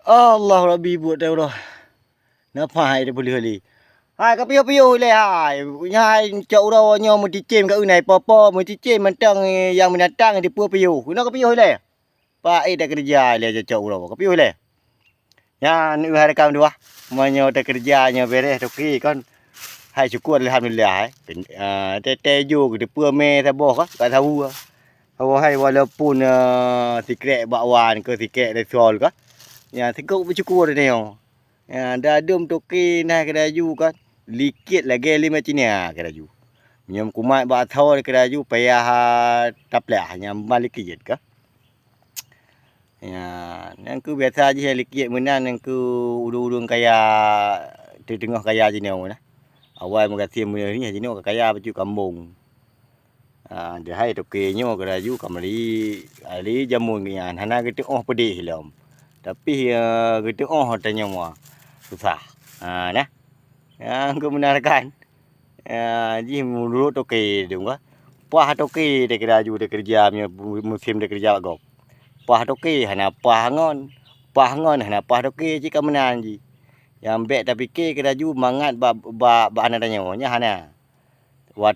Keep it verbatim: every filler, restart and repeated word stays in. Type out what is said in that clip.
Allah Rabbi buet teuh uroe. Napa hai teupeuleueh lé? Hai ka piôh-piôh ilèe hai. Nyan hai cok uroe nyoe meuticém ka eunai popo, meuticém mantong nyang binatang dipeue piôh. Keunoe ka piôh ilèe. Pak eh takeureuja ilèe cok uroe ka piôh ilèe. Nyan eu hai rakam dua. Meunyoe takeureuja nyoe bèrèh toke kon. Hai syukur alhamdulillah hai. Tètè jo geuteupeue mè saboh ka, ka sawu. Saboh hai walaupun sikrek bakwan keu sikrek risol ka. Nyan sigok beusyukur tanyoe. Nyan dadum toke na keudaju kan. Likit lagèe limong Cina keudaju. Meunyoe kumat bak asoe keudaju payah taplah nyan ban likit ka. Ya, nyang keu biasa jih nyang likit meunan nyang keu ureueng-ureueng kaya teuteungoh kaya jinoe nah. Awai meugaséh meunyoe jinoe ka kaya bacut kambong. Ha, deuhai toke nyoe keudaju ka meuli, ali jameun nyan hana geuteuoh peudeh lom. Tapi, eh, geuteuoh tanyoe susah. Ha, nah. Nyang keu meunan rakan. Ya, jih meunurot toke dong ka. Pah toke takeureuja takeureuja meunyoe musém takeureuja bak gob. Pah toke hana pah ngon, pah ngon hana pah toke cit ka meunan jih. Nyang bèk tapike keudaju mangat bak, bak, bak hana tanyoe, nyan hana. Watèe